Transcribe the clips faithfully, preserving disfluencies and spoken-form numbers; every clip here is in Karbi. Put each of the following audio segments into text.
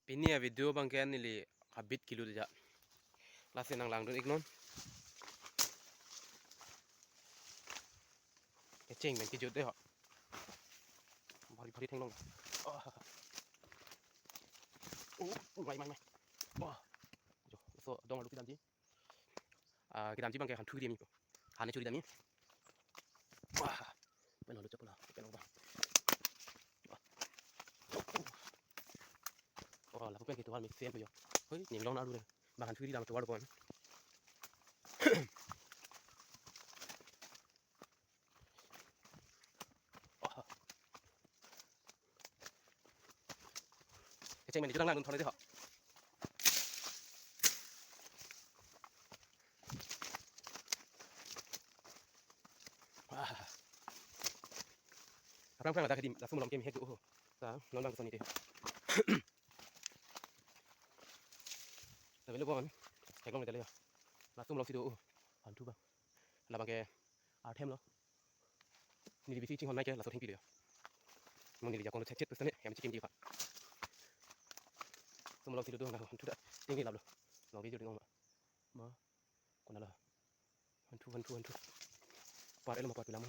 Pini a-video abangke neli habit kilu ja. Lasi nanglangdun iknon. Kecheng pen kejut dei ho. Bhari bhari theklong. Oh. Oh, mai mai mai. Oh. Jo, so dong alu kedamji. Ah, kedamji abangke hanthu kedam ko. Hane churi damji. Wah. Pen holo chapla, pen holo ba. Wah. Oh, lapu pen ke tovar mix sen yo. Hoi, ning long na alu re. Bang hanthu kedam tovar pon. Oh. Kecheng pen kejut nanglangdun thor dei ho. Ah. Aphrang phrang ladak kedim, laso malom ke mehek do. Ta, non bang soni dei. Lapen lo bon, theklong dei le. Laso malom si do. Hanthu ba. Labang ke arthem lo. Neli bisi chinghon nai ke laso thengpi lo. Mo neli jakong lo chet chet pusitame hem chikim di pa. Laso malom si do do na hanthu ta. Tinggi lap lo. Long video ding ong ma. Ma. Konat lo. Hanthu, hanthu, hanthu. Par elo ma par pilam.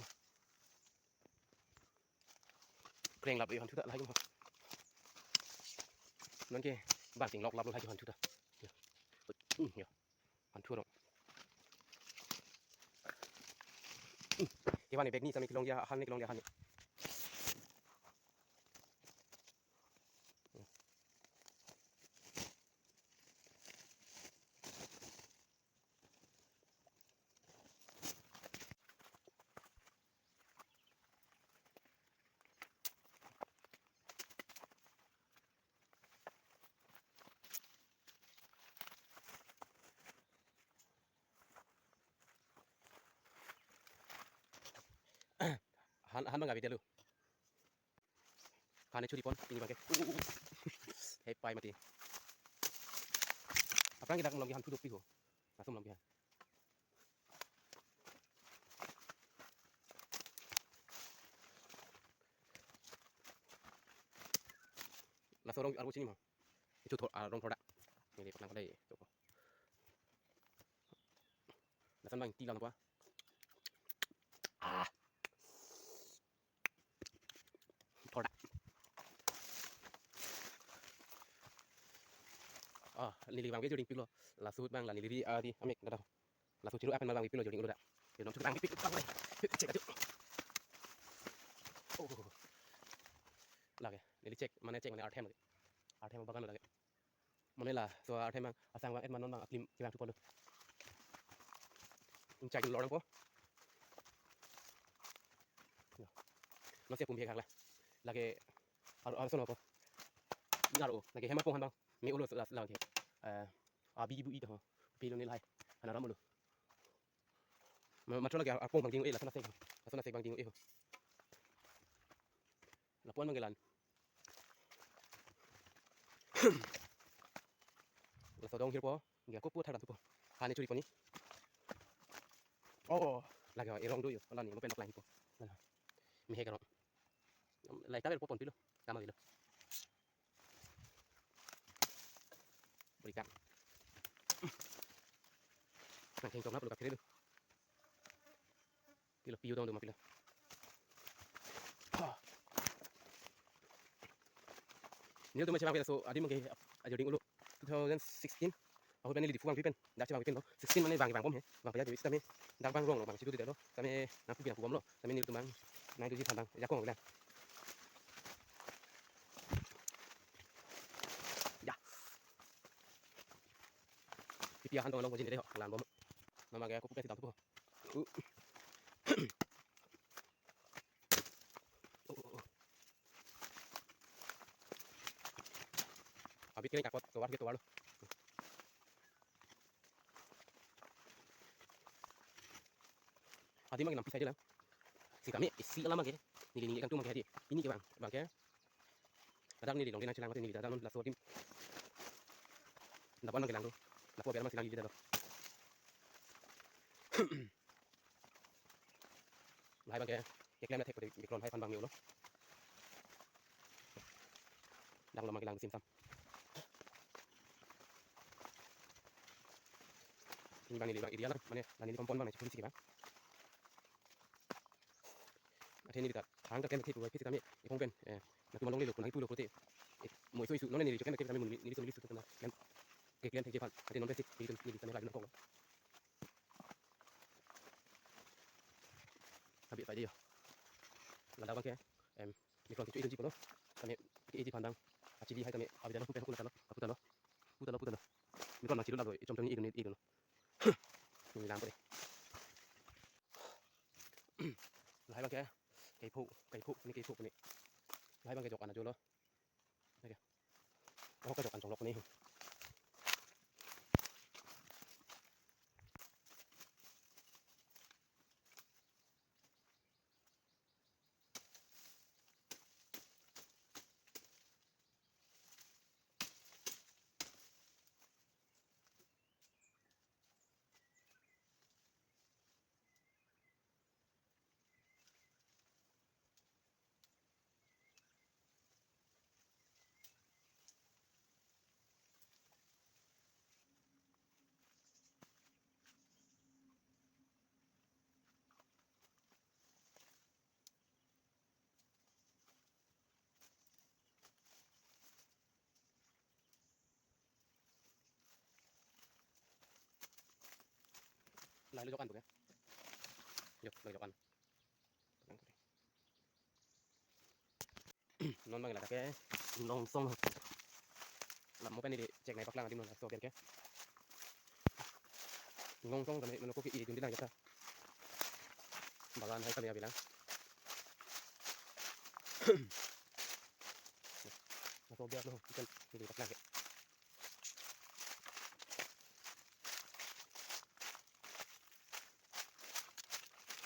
Kreng lap lo hanthu ta lahai ma. Non ke bang ting lok lap lo lahai hanthu ta. Ya. Hmm, ya. Hanthu rong. Hmm. Kevan ni bag ni sami kelong dia, han ni kelong dia, han ni. Han, han bang abi dei lo. Hane churi pon, pini abangke. Uh, uh, uh. Hei pai mati. Aphrang ke dak malom ke hanthu dopik ho. Laso malom ke. Laso rong arvo chini ma. Ichu thor, ah, rong thor da. Neli paklang ko dei, choko. Lason bang ti lang apa? Ah. Thor da. Ah, neli bang ke juding pik lo. Laso ahut bang la neli ri, ah, di, amek, dada. Laso chiru apen bang pik lo juding ulo da. Yo nom chuk bang pik bang le. Check aja. Oh. Lake, neli check, mane check mane arthem lake. Arthem bagan lake. Mane laso arthem bang asang bang et ma non bang aklim kevang thupo lo. Chai lor nangpo. Non si apum he khak la. Lake ar ar sono po. Ngar o, lake hem apong han bang. Me ulo las lake. Eh, abi ibu i to. Pilo ni lahai. Hana ram ulo. Ma-, matro lake apong bang ding e, lason asek. Lason asek bang ding e ho. Lapuan bang gelan. Laso dong hirpo, ge kopu thar thupo. Hane churi poni. Oh, oh. Lake erong do yo, lani mo pen paklang po. Lake. Mehek erong. Lai ta ber po pon pilo. Kama pilo. Berikan. Nangkeng tong na pilo kapire lo. Pilo piu dong do ma pilo. Ha. Nelitum ma chevang pilo so adim ke ajoding ulo two thousand sixteen. Ahut pen neli Diphu vangpi pen. Dak chevangpi pen lo. Sixteen mane vang vang bom he. Vang paya jadi sitame. Dak vang rong lo vang chitu dei lo. Sitame nangpu pi nangpu bom lo. Sitame nelitum bang. Nai tuji thandang. Jakong lang. Ya. Pipi ahan tong long ko jin dei ho. Lan bom. Nama gaya ko pukai sidang tupo. Uh. Oh, oh, oh. Abit kene kapot tovar ke tovar lo. Adim ke nampi saja lang. Sitame isi alam ke. Neli neli kangtung ke hadi. Pini ke bang, bang ke. Kadang neli longri nangchelang mati neli dada non laso adim. Dapan nangkelang do. Lapu biar masih lagi dada. Lahai bang ke, keklem thek pade bikron hai aphan bang mi ulo. Dang lo bang kelang sim sam. Pini abang neli abang area lang, mane la neli kompon abang nangchipon si abang. Athe neli ta thang ta klem thip, phit sitame iphong pen, eh, nangtum along lelo, nangkipulo pulote, eh, mo isu isu, non neli choklem thip sitame, neli, neli sum neli su tuna klem, keklem thekji aphan, athe non pensi neli, neli sitame labi nangkoklo. Abi pai de yo. Ladak abang ke, em, mikron kecho-edunji pulo. Tame ke-eji aphan abang, achili hai tame, abi dalo, pen kulo talo, apu talo, pu talo, pu talo. Mikron nangchilo lapu, ichom chom ni edun, edun. Neli lang pore. Lahai abang ke, kepho, kepho, ni kepho ni. Lahai abang ke jok an ajolo. Oke. Oh, kejok an chonglok ni. Lahai lo jok an puke. Jok, lahai jok an. Non abang ladak ke, long song. Lam mo pen neli chek nai paklang adim non, so biar ke. Long song tame mane ko ke-edun di lang jata. Bagan hai kami abi lang. So biar lo, ikan neli paklang ke.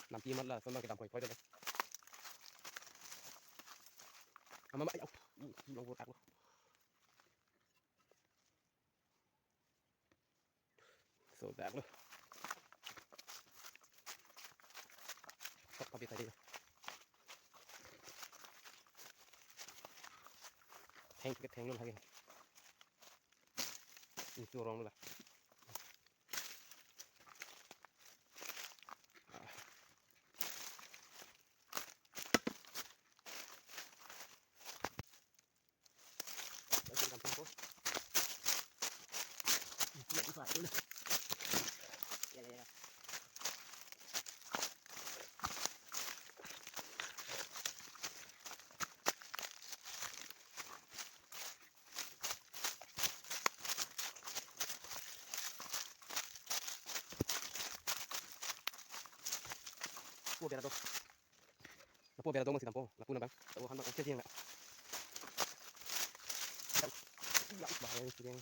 Nampi mat lason abang kedam koi koi dolo. Ama ma, ay, au, uh, long bor aklo. So, dak lo. Kok papi tadi. Theng ke theng lo lagi. Ini tu orang lo lah. Lapu bera do. Lapu bera do masi dampo. Lapu nabang. Tahu han bang oke jeng. Ya, bahaya ini jeng.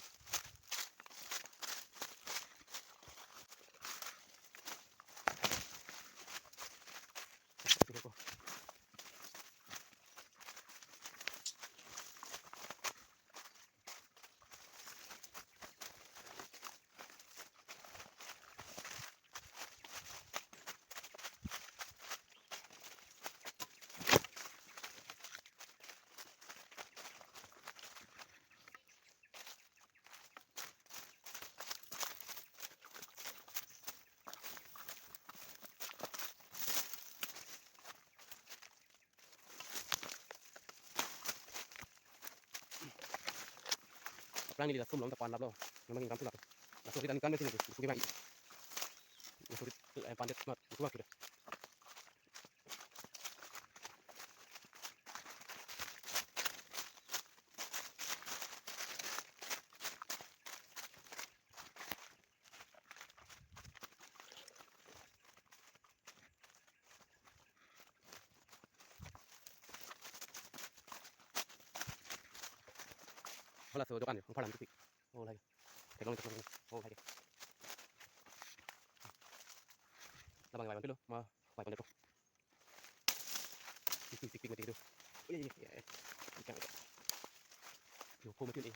Aphrang neli laso along ta pan laplo. Memang ingkam tu lap. Laso kita ingkam sini tu. Suki bai. Laso eh, pandet mat. Suki bai. Hala so dokan yo, ang palam tupi. Oh, lagi. Teklong, teklong. Oh, lagi. Labang, labang pilo. Ma, labang pilo. Tik, tik, tik, tik, tik. Oh, iya, iya, iya. Ikan, ikan. Yo, po mati ni.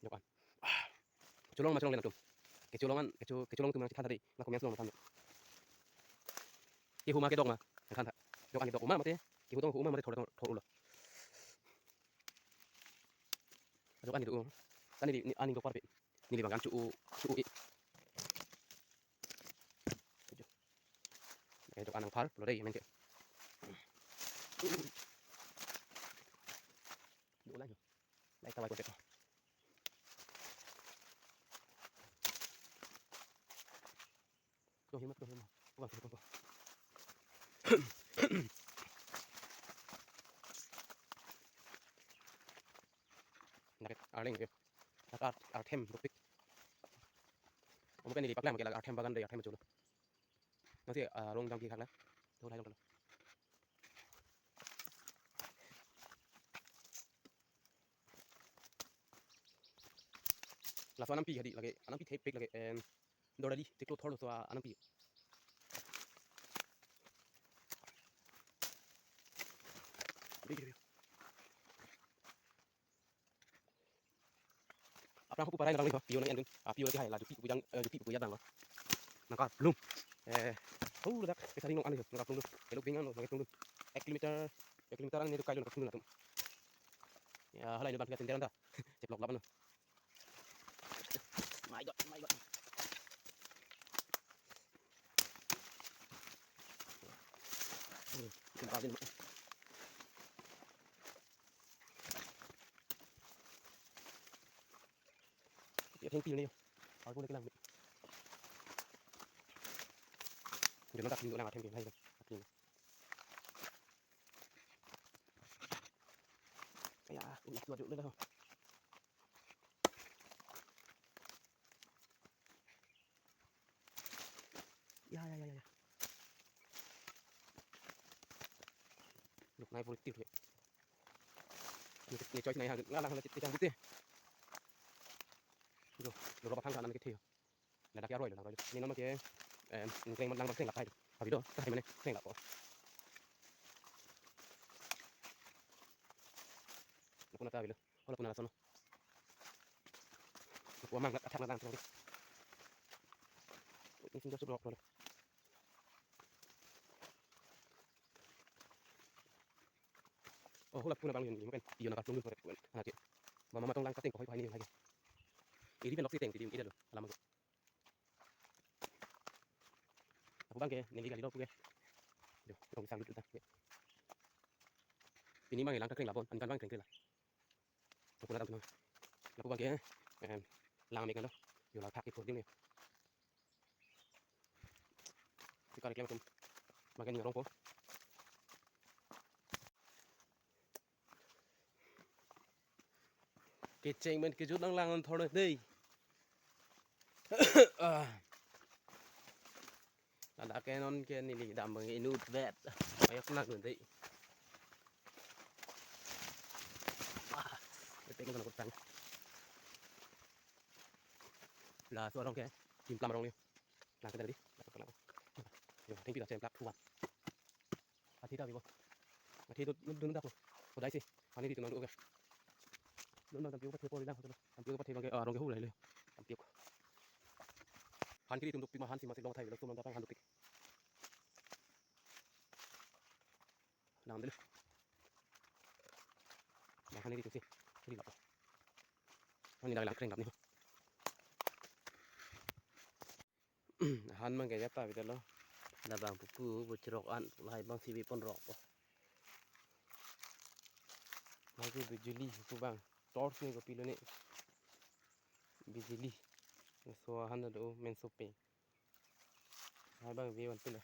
Yo kan. Ah. Cholong ma cholong le nangtum. Kecholong an, kecho, kecholong tum nangchethan tadi. Nangtum yang cholong than. Kehu ma kedok ma. Nangkhan tha. Dok an kedok ma mate. Kehu dong hu ma mate thor thor thor ulo. Dok an kedok. Tani di ani dok parpe. Neli bang kan chu u chu u i. Eh, dok an nangphar pulo dei men ke. Dok lang. Lai tawai ko. Tuh, hima, tuh, hima. Tuh, tuh, tuh, tuh. Dak arleng yo. Dak art, art hem dopik. Omo ke neli paklang ke la art hem bagan dei, art hem chulo. Nasi, ah, rong dam ki khak la. Tuh, lai long tuh. Laso anampi hadi lake, anampi thepik lake, em, dor dali, chiklo thorlo so anampi. Aphrang hupu parai nang, pio nang endun. Ah, pio lagi hai la jupi pujang, eh, jupi puja dang lo. Nangka plum. Eh, oh, ladak pesaring nong anu, nangka plum dun. Elok bingan lo, nangka plum dun. Ek kilometer, ek kilometer an ni kailo nangka plum dun atum. Ya, halai lo ban kita tender anda. Ceplok lapan lo. My God, my God. Hmm, tinggal din. Ya, thank you ni. Aku nak kelang. Dia nak tak lang atem ke, hai. Kaya, ini kuat dulu dah. Ya, ya, ya, ya, ya. Luk nai politik ya. Ini, ini choice nai ha, nggak lang hana citi cangkut ya. Itu, lurop aphan kan anak kecil. Ladak ya roi, ladak roi. Ini nama ke, em, ini kering lang bang kering lap hai. Tapi do, tak mana kering lap ko. Aku nata bilo. Wala kuna lasono. Aku amang athak na lang terus. Ini sinjo sudah rok. Oh, hula puna bang yun, yun kan. Iyo naka tunggu sore pun. Anak ke. Mama matong lang kating ko hoi hoi ni lagi. Iri pen lok si teng, iri iri lo. Alam ke. Aku bang ke, neli kali lo pu ke. Yo, rong sang dulu ta. Ini bang lang kating labon, ankan bang teng tela. Aku na dam tu. Aku bang ke, em, lang mek lo. Yo lang thak itu ding ni. Sikar klem tum. Makan ni rong ko. Kecheng men kejut nang lang thor dei. Ah. Ladak ke non ke neli dam bang inut vet. Ayok nang dei. Ah. Betek nang kutang. Laso arong ke. Timplam arong ni. Lang kedari. Yo, tingpi ta chemplak thuan. Athi ta bibo. Athi tu dun dak lo. Kodai si. Pani di tu nang du ke. Dun bang tampio pathe pori lang. Tampio pathe bang ke, ah, rong ke hu lai le. Tampio. Han kiri tum duk pi ma han si masih long thai lo, tum dapang han duk pik. Lang dulu. Lang han kiri tu si. Kiri lap. Han ni lang lang kering lap ni. Han mang ke jata bidalo. Labang pupu, bu chirok an, lahai bang sibi pon rok po. Lagi bijuli, pu bang. Torch ni kopi lo ni. Bijuli. So han do men sope. Lahai bang bi wan pilo.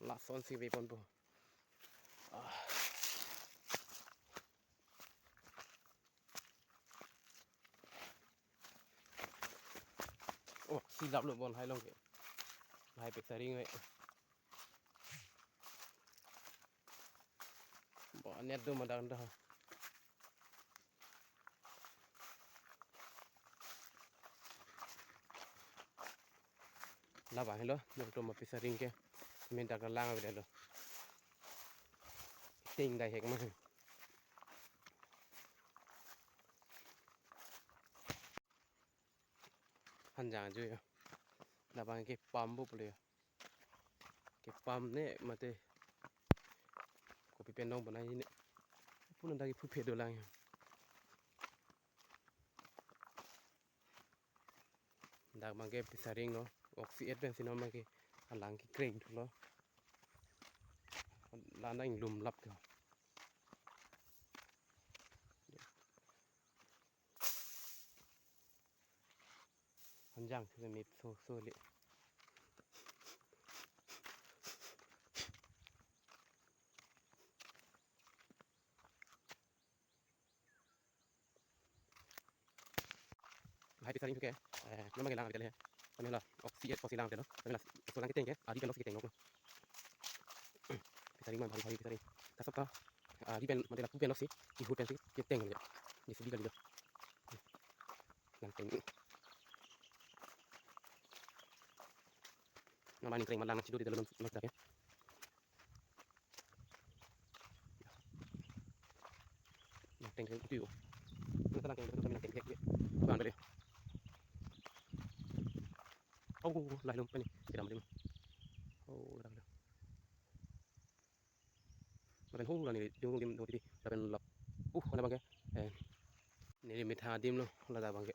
Lason sibi pon po. Ah. Oh, si lap lo bon hai long ke. Hai pek saring we. Bo net do madang dah. Labang helo, nang tum api saring ke. Min dak lang ave lo. Ting dai hek ma. Hanjang ajo yo. Labang ke pambu pule yo. kepam ne mate kopi pen dong bonai ne. Pun anta kephu phe dolang ya. Dak abangke pisaring lo, oksi et pensi non abangke alang kekreng thulo. La-an dang inglum lap ke. Hanjang ke mip so so le. Lahai pisaring ke, eh, non abangke lang avedetlo he. Tame la oksi et pusi lang avedetlo. Tame laso alang keteng ke, ari pen oksi keteng lo. Pisaring man bhari bhari pisaring. Kasob ta, ari pen mate lapu pen oksi, kehur pensi keteng lo ya. J C B kalilo. Langteng. Nang mani kreng malang chido di dalam non tame. Langteng ke uti o. Nang langteng ke, langteng ke. Bang dali. Oh, lahai lo pani. Kedam dali. Oh, kedam dali. Lapen ho la neli jong dim do di. Lapen lap. Uh, mana abangke. Eh. Neli mitha adim lo, ladak abangke.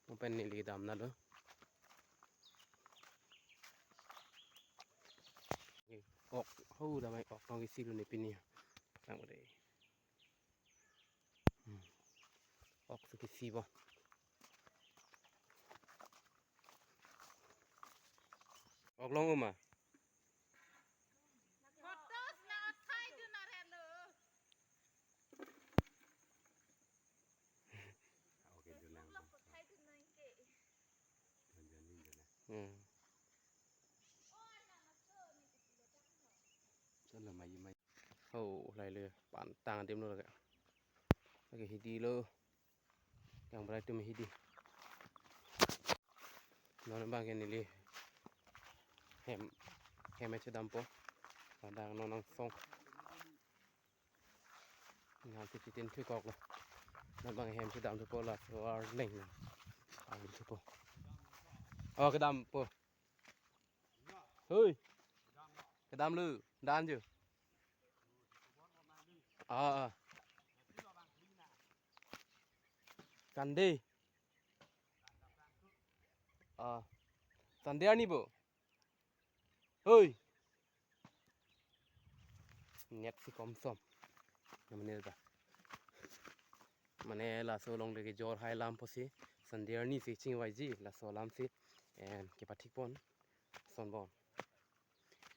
Lapen neli damnang lo. Ok, ho damai ok tong isi lo ne pini. Tang ore. Hmm. Ok si kesi bo. Ok long uma. Photos na athai dun arelo. Ok, dun lang. Vlog ko thai dun nang ke. Dun, dun, dun, dun. Hmm. Chalo, mai, mai. Oh, lahai le pantang adim lo lake. Lake hidi lo. Kang brai tum hidi. Non abangke neli hem, hem chedampo. Ladak non angsong. Nang titin thukok lo. Non abang hem chedam thupo laso arleng. Arleng thupo. Oh, kedampo. Hoi. Kedam lo, dan jo. Ah, ah. Sunday. Ah. Sunday arni bo. Hoi. Net si komsom. Namanya ta. Mane laso along le kejor hai alam pusi. Sunday arni si chingvaiji laso alam si. En kepathik pon. Son bon.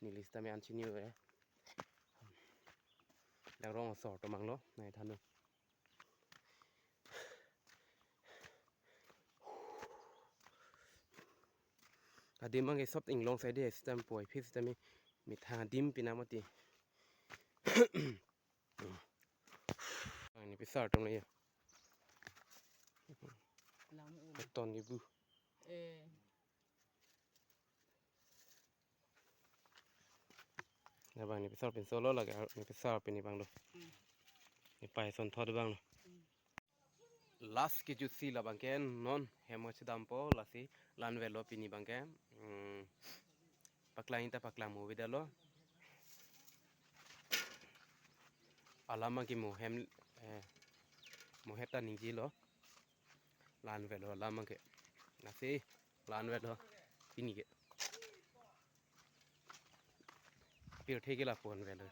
Neli sitame an chini-o eh. Dak rong asor tomang lo, nai than lo. Adim abangke sob inglong sai de, sitame puvoiphit sitame mitha adim pina mati. Ani pisar atum le ya. Lang un. Ton ni bu. Eh. Labang ni pisar pinso lo lake, ni pisar pini abang lo. Hmm. Ni pai son thot abang lo. Hmm. Last kejutsi labangke non hem chedampo lasi la-an avelo pini abangke. Hmm. Paklang ta paklang mo avedetlo. Alam abangke mo hem, eh, mo het ta ningjelo. La-an avelo alam abangke. Lasi la-an avelo pini ke. Pirthe ke lapu-an avelo.